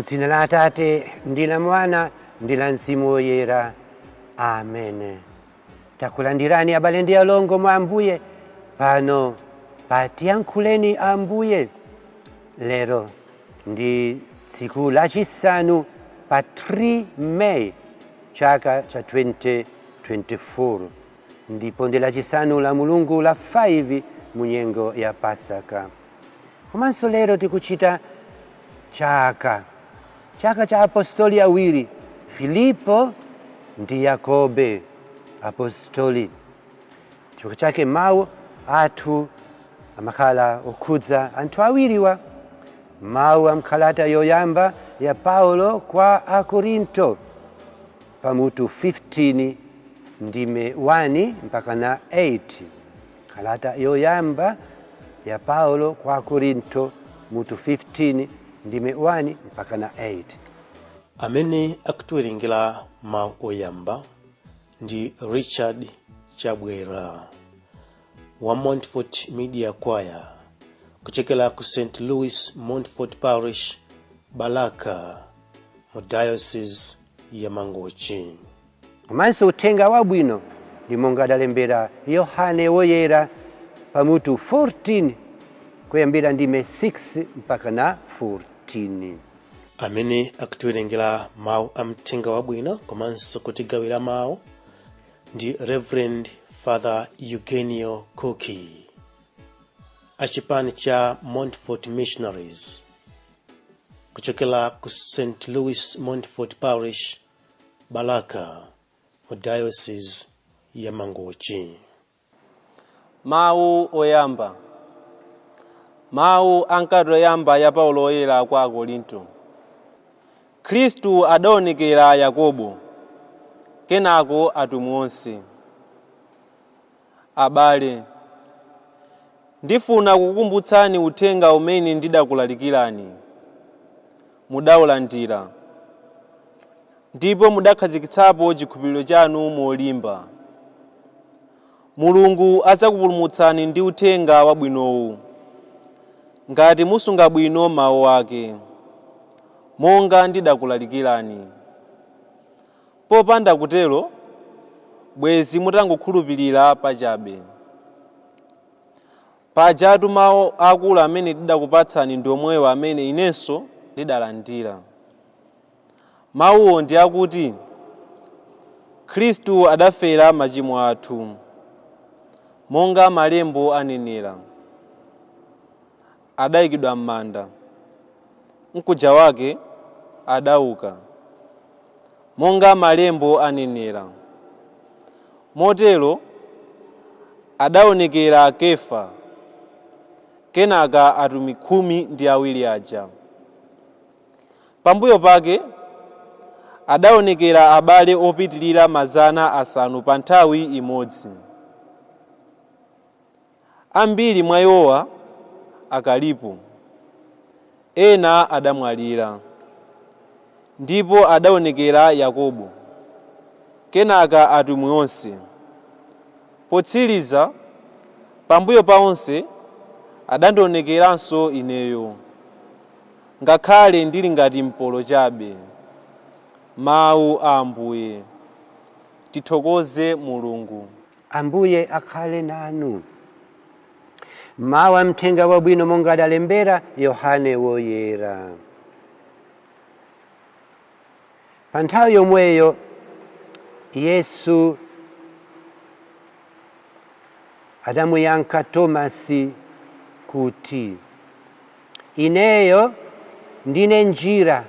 Mu dzina la Atate ndi la Mwana ndi la Mzimu Woyera, amen. Takulandirani abale ndi alongo mwa Ambuye pano pa Tiyankhuleni Ambuye. Lero ndi tsiku lachisanu pa 3 May chaka cha 2024, ndipo ndi lachisanu la Mulungu la 5 mu nyengo ya Pasaka. Komanso lero tikuchita chaka cha apostoli awiri, Filipo ndi Yakobe apostoli. Chifukwa chake mawu athu amakhala okhudza anthu awiriwa. Mawu a mkalata yoyamba ya Paulo kwa Akorinto, pamutu 15, ndime 1 mpaka na 8. Kalata yoyamba ya Paulo kwa Akorinto, mutu 15, ndime 1 mpaka na 8. Amene akutiwerengera mawu oyamba ndi Richard Chabwera wa Montfort Media Choir, kuchokera ku St Louis Montfort Parish, Balaka, mu Diocese ya Mangochi. Komanso uthenga wabwino ndi monga adalembera Yohane Woyera, pamutu 14, kuyambira ndime 6 mpaka na 14. Amene akutiwerengera mawu a mthenga wabwino komanso kutigawira mawu ndi Reverend Father Eugenio Koki, achipani cha Montfort Missionaries, kuchokera ku St Louis Montfort Parish, Balaka, mu Diocese ya Mangochi. Mawu oyamba. Mawu a mkalata yoyamba ya Paulo Woyera kwa Akorinto. Khristu adaonekera Yakobo, kenako atumwi onse. Abale, ndifuna kukumbutsani uthenga umene ndidakulalikirani. Mudawulandira ndipo mudakhazikitsapo chikhulupiriro chanu molimba. Mulungu adzakupulumutsani ndi uthenga wabwinowu ngati musunga bwino mawu ake monga ndidakulalikirani. Popanda kutero, bwezi mutangokhulupirira pachabe. Pajatu mawu akulu amene ndidakupatsani ndi omwewo amene inenso ndidalandira. Mawuwo ndi akuti Khristu adafera machimo athu monga malembo anenera, adayikidwa m'manda, mkuja wake adauka monga malembo anenera. Motero adaonekera Kefa, kenaka atumwi 12 aja. Pambuyo pake adaonekera abale opitirira 500 pa nthawi imodzi. Ambiri mwa iwowa akalipo, ena adamwalira. Ndipo adaonekera Yakobo, kenaka atumwi onse. Potsiriza, pambuyo pa onse, adandionekeranso ineyo, ngakhale ndili ngati mpolo chabe. Mawu a Ambuye. Tithokoze Mulungu. Ambuye akhale nanu. Mawu a mthenga wabwino monga adalembera Yohane Woyera. Pa nthawi yomweyo Yesu adamuyankha Tomasi kuti, "Ineyo ndine njira,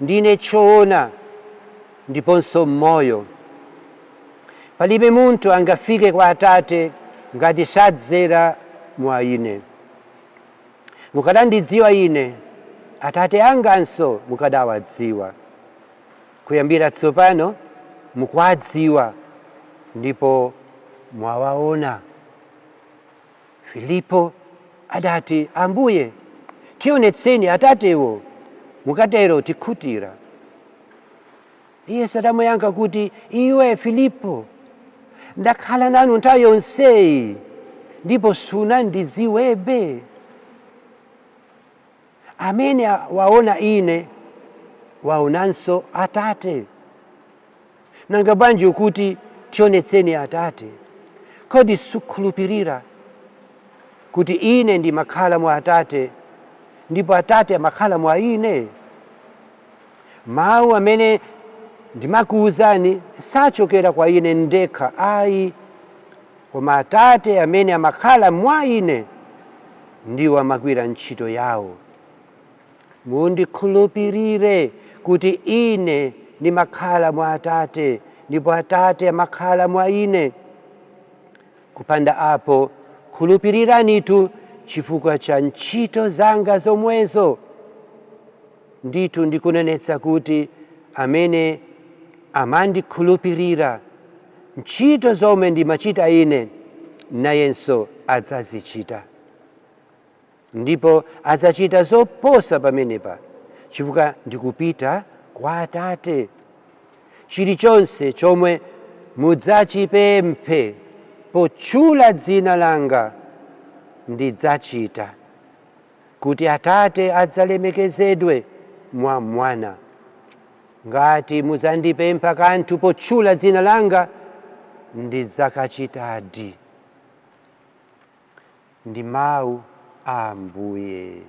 ndine choona ndiponso moyo. Palibe munthu angafike kwa Atate ngati sadzera mwa ine. Mukadandidziwa ine, Atate anganso mukadawadziwa. Kuyambira tsopano mukuwadziwa ndipo mwawaona." Filipo adati, "Ambuye, tionetseni Atatewo, mukatero tikhutira." Yesu adamuyankha kuti, "Iwe Filipo, ndakhala nanu nthawi yonseyi ndipo sunandidziwebe? Amene waona ine waonanso Atate. Nanga bwanji ukuti, tionetseni Atate? Kodi sukhulupirira kuti ine ndimakhala mwa Atate ndipo Atate amakhala mwa ine? Mawu amene ndimakuwuzani sachokera kwa ine ndekha ayi, koma Atate amene amakhala mwa ine ndiwo amagwira ntchito yawo. Mundikhulupirire kuti ine ndimakhala mwa Atate ndipo Atate amakhala mwa ine. Kupanda apo, khulupiriranitu chifukwa cha ntchito zanga zomwezo. Ndithu ndikunenetsa kuti amene amandikhulupirira, ntchito zomwe ndimachita ine nayenso adzazichita, ndipo adzachita zoposa pamenepa, chifukwa ndikupita kwa Atate. Chilichonse chomwe mudzachipemphe potchula dzina langa ndidzachita, kuti Atate adzalemekezedwe mwa Mwana. Ngati mudzandipempha kanthu potchula dzina langa, ndidzakachitadi. Ndi mawu a Ambuye.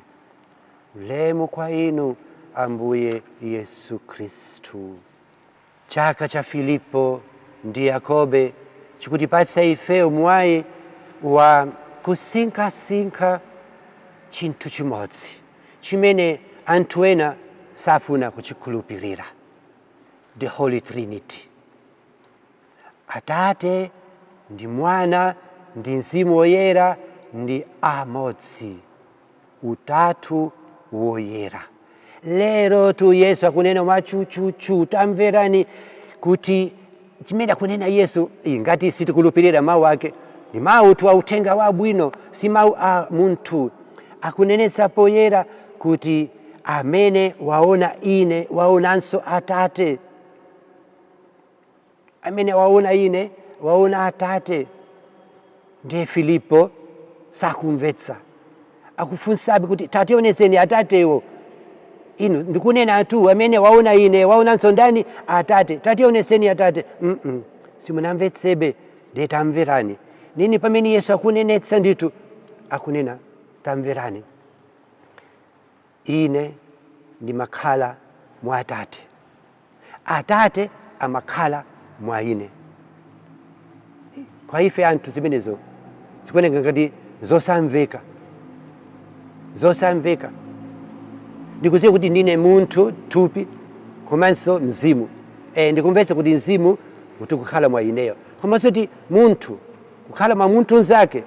Ulemu kwa inu, Ambuye Yesu Khristu. Chaka cha Filipo ndi Yakobe chikutipatsa ifeyo mwayi wa kusinkhasinkha chinthu chimodzi chimene anthu ena safuna kuchikhulupirira, the Holy Trinity. Atate ndi Mwana ndi Mzimu Woyera ndi amodzi, Utatu Woyera. Lero tu Yesu akunena mwachuchuchu. Tamverani kuti chimene akunena Yesu. Ngati sitikhulupirira mawu ake, ndi mawu tu a uthenga wabwino, si mawu a munthu. Akunenetsa poyera kuti amene waona ine waonanso Atate. Amene waona ine waona Atate. Ndiye Filipo sakumvetsa, akufunsabe kuti tationetseni Atatewo. Inu ndikunena tu, amene waona ine waonanso ndani? Atate. Tationetseni Atate. Simunamvetsebe. Ndiye tamverani nini pamene Yesu akunenetsa. Ndithu akunena, tamverani, ine ndimakhala mwa Atate, Atate amakhala mwa ine. Kwa ife anthu zimenezo zikuoneka ngati zosamveka, zosamveka. Ndikudziwa kuti ndine munthu, thupi komanso mzimu. Ndikumvetsa kuti mzimu kuti kukhala mwa ineyo, komanso kuti munthu kukhala mwa munthu nzake.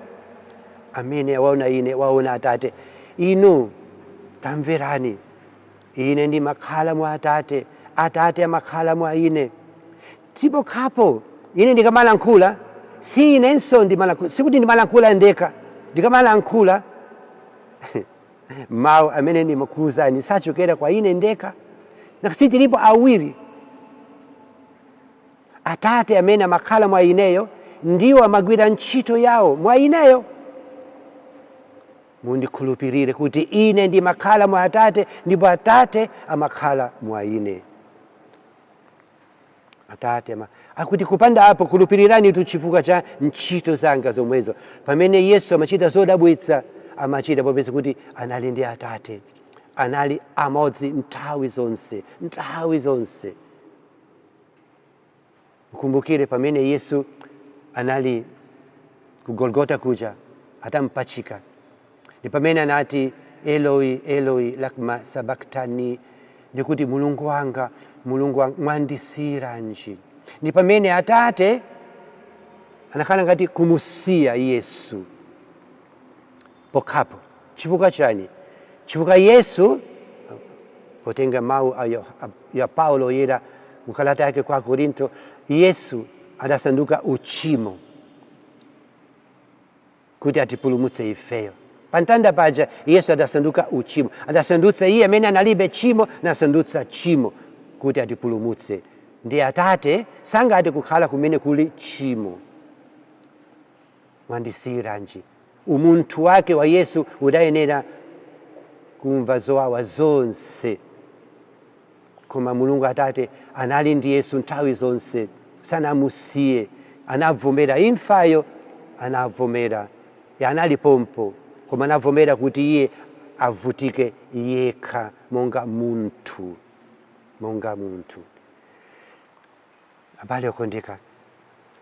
Amene waona ine waona Atate. Inu tamverani, ine ndimakhala mwa Atate, Atate amakhala mwa ine. Tipokhapo ine ndikamalankhula, si inenso ndimalankhula, sikuti ndimalankhula ndekha. Ndikamalankhula, mawu amene ndimakuwuzani sachokera kwa ine ndekha, nakasi tilipo awiri. Atate amene amakhala mwa ineyo ndiwo amagwira ntchito yawo mwa ineyo. Mundikhulupirire kuti ine ndimakhala mwa Atate ndipo Atate amakhala mwa ine. Atate akuti kupanda apo, khulupirirani tu chifukwa cha ntchito zanga zomwezo. Pamene Yesu amachita zodabwitsa, amachita popeza kuti anali ndi Atate, anali amodzi nthawi zonse, nthawi zonse. Mkumbukire pamene Yesu anali ku Golgota kuja atampachika, ndi pamene anati, "Eloi, Eloi, lama sabaktani?" Ndikuti, "Mulungu wanga, Mulungu wanga, mwandisiyiranji?" Ndi pamene Atate anakhala ngati kumusiya Yesu pokhapo. Chifukwa chani? Chifukwa Yesu, potenga mawu ya Paulo Yera mukalata yake kwa Korinto, Yesu adasanduka uchimo kuti atipulumutse ifeyo. Pamtanda paja Yesu adasanduka uchimo, adasandutsa iye amene analibe tchimo, nasandutsa tchimo kuti atipulumutse. Ndi Atate sangathe kukhala kumene kuli tchimo. "Mwandisiyiranji?" Umunthu wake wa Yesu udayenera Kumva zowawa zonse, koma Mulungu Atate anali ndi Yesu nthawi zonse, sanamusiye. Anavomera imfayo, anavomera. Anali pompo, koma anavomera kuti iye avutike yekha monga munthu, monga munthu. Abale okondeka,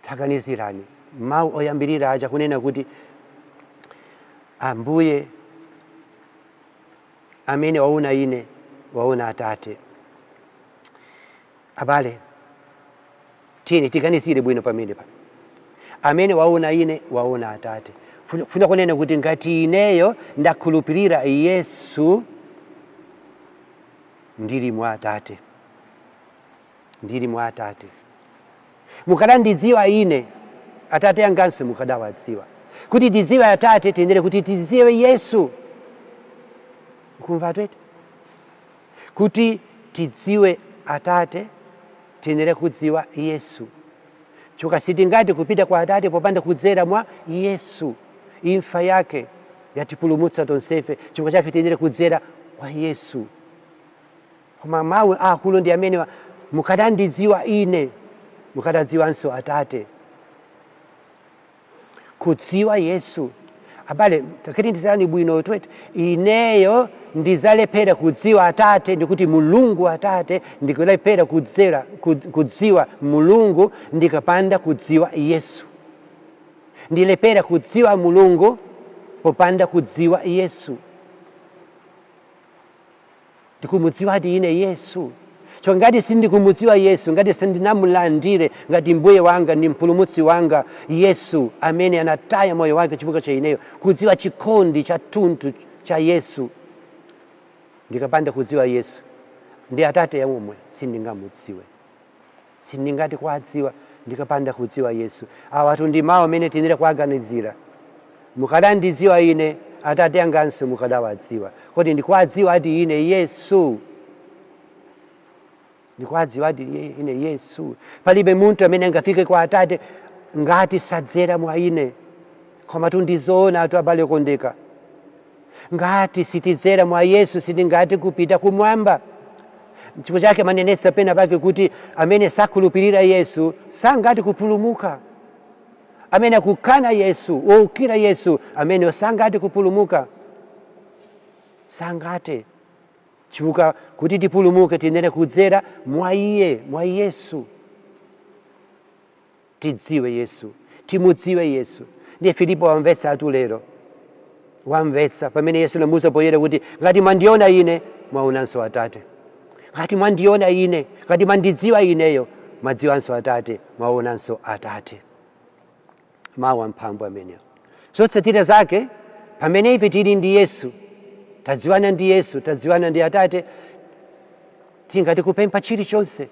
taganizirani mawu oyambirira aja kunena kuti Ambuye amene waona ine waona Atate. Abale, tiyeni tiganizire bwino pamene pa amene waona ine waona Atate. Funa kunena kuti ngati ineyo ndakhulupirira Yesu, ndili mwa Atate, ndili mwa Atate. Mukadandidziwa ine, Atate anganso mukadawadziwa. Kuti tidziwe Atate, tiyenera kuti tidziwe Yesu. Kumva twete? Kuti tidziwe Atate, tiyenera kudziwa Yesu, chifukwa sitingati kupita kwa Atate popanda kudzera mwa Yesu. Imfa yake yatipulumutsa tonsefe, chifukwa chake tiyenera kudzera kwa Yesu. Koma mawu akulu ndi amene mukadandidziwa ine, mukadadziwanso Atate. Kudziwa Yesu, abale, takatindizani bwino twete. Ineyo ndizalephera kudziwa Atate, ndikuti Mulungu Atate, ndikulephera kudziwa Mulungu ndikapanda kudziwa Yesu. Ndilephera kudziwa Mulungu popanda kudziwa Yesu. Ndikumudziwadi ine Yesu? Cho ngati sindikumudziwa Yesu, ngati sindinamulandire ngati Mbuye wanga ndi Mpulumutsi wanga, Yesu amene anataya moyo wake chifukwa cha ineyo, kudziwa chikondi cha thunthu cha Yesu, ndikapanda kudziwa Yesu, ndi Atate yomwe sindingamudziwe, sindingati kuwadziwa ndikapanda kudziwa Yesu. Awatu ndi mawu amene tiyenera kuwaganizira. Mukadandidziwa ine, Atate anganso mukadawadziwa. Kodi ndikuwadziwa ati ine Yesu? Ndikuwadziwa ati ine Yesu? Palibe munthu amene angafike kwa Atate ngati sadzera mwa ine. Koma tundizoona atu, abale okondeka, ngati sitidzera mwa Yesu, sitingati kupita kumwamba. Chifukwa chake manenetsa pena pake kuti amene sakhulupirira Yesu sangati kupulumuka. Amene akukana Yesu, wowukira Yesu, amene sangati kupulumuka, sangate. Chifukwa kuti tipulumuke, tiyenera kudzera mwa iye, mwa Yesu. Tidziwe Yesu, timudziwe Yesu. Ndiye Filipo wamvetsa atu lero, wamvetsa pamene Yesu namuwuza poyera kuti ngati mwandiona ine, mwaonanso Atate. Ngati mwandiona ine, ngati mwandidziwa ineyo, mwadziwanso Atate, mwaonanso Atate. Mawu amphamvu amenewo. Zotsatira zake, pamene ife tili ndi Yesu, tadziwana ndi Yesu, tadziwana ndi Atate, tingati kupempha chilichonse.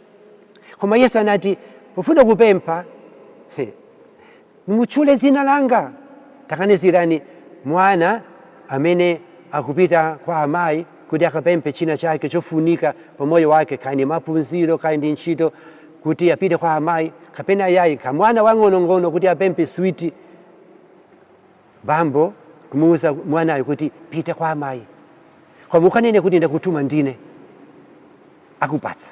Koma Yesu anati pofuna kupempha, mutchule dzina langa. Taganizirani mwana amene akupita kwa amayi kuti akapemphe china chake chofunika pamoyo wake, kaya ndi maphunziro, kaya ndi ntchito, kuti apite kwa amayi, kapena yayi, kamwana wang'onong'ono kuti apemphe switi. Bambo kumuwuza mwanayo kuti pita kwa amayi, koma ukanene kuti ndakutuma ndine, akupatsa.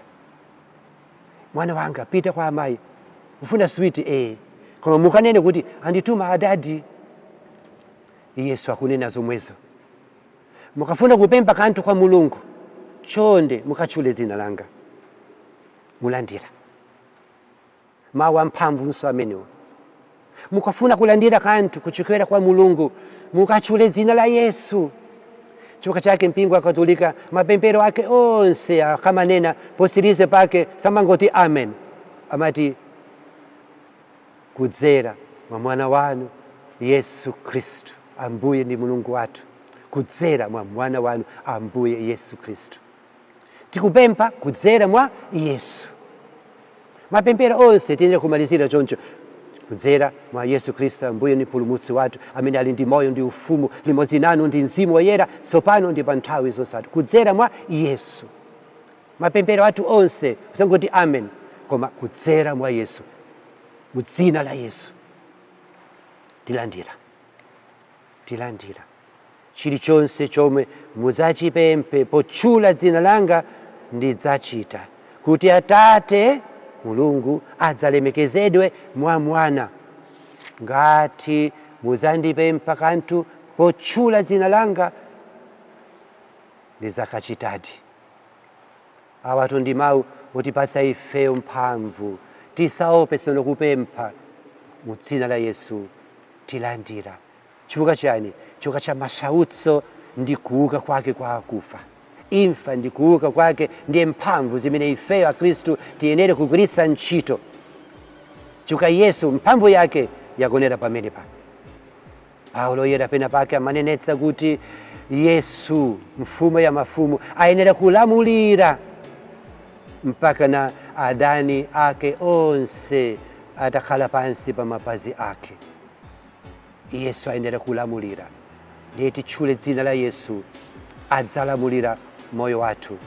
Mwana wanga, pita kwa amayi, ufuna switi? Eh, koma mukanene kuti andituma adadi. Yesu akunena zomwezo. Mukafuna kupempha kanthu kwa Mulungu, chonde mukatchule dzina langa, mulandira. Mawu amphamvunso amenewo. Mukafuna kulandira kanthu kuchokera kwa Mulungu, mukatchule dzina la Yesu. Chifukwa chake mpingo wa Katolika, mapemphero ake onse akamanena, posirize pake samangoti amen, amati kudzera mwa mwana wanu Yesu Khristu Ambuye ndi Mulungu wathu. Kudzera mwa mwana wanu Ambuye Yesu Khristu tikupempha, kudzera mwa Yesu. Mapemphero onse tiyenera kumalizira choncho: kudzera mwa Yesu Khristu Ambuye ndi Mpulumutsi wathu, amene ali ndi moyo ndi ufumu limodzi nanu ndi Mzimu Woyera, tsopano ndi pa nthawi zosatha. Kudzera mwa Yesu. Mapemphero athu onse kusangoti amen, koma kudzera mwa Yesu, mu dzina la Yesu tilandira, tilandira. Chilichonse chomwe mudzachipemphe potchula dzina langa ndidzachita, kuti Atate Mulungu adzalemekezedwe mwa Mwana. Ngati mudzandipempha kanthu potchula dzina langa, ndidzakachitadi. Awatu ndi mawu otipatsa ifeyo mphamvu. Tisaope tsono kupempha mu dzina la Yesu, tilandira. Chifukwa chani? Chifukwa cha masautso ndi kuuka kwake kwa akufa. Imfa ndi kuuka kwake ndiye mphamvu zimene ifeyo Akhristu tiyenere kugwiritsa ntchito, chifukwa Yesu mphamvu yake yagonera pamenepa. Paulo Woyera pena pake amanenetsa kuti Yesu, mfumu ya mafumu, ayenera kulamulira mpaka na adani ake onse atakhala pansi pa mapazi ake. Yesu ayenera kulamulira, ndiye titchule dzina la Yesu, adzalamulira moyo wathu,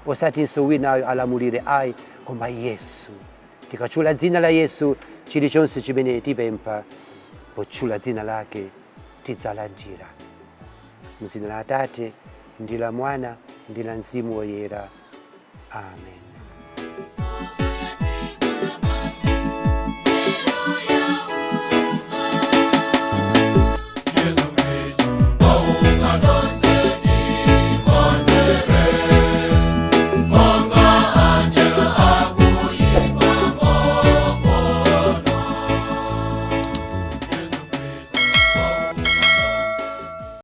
osatinso winayo alamulire ayi, koma Yesu. Tikatchula dzina la Yesu, chilichonse chimene tipempha potchula dzina lake tidzalandira. Mu dzina la Atate ndi la Mwana ndi la Mzimu Woyera, amen.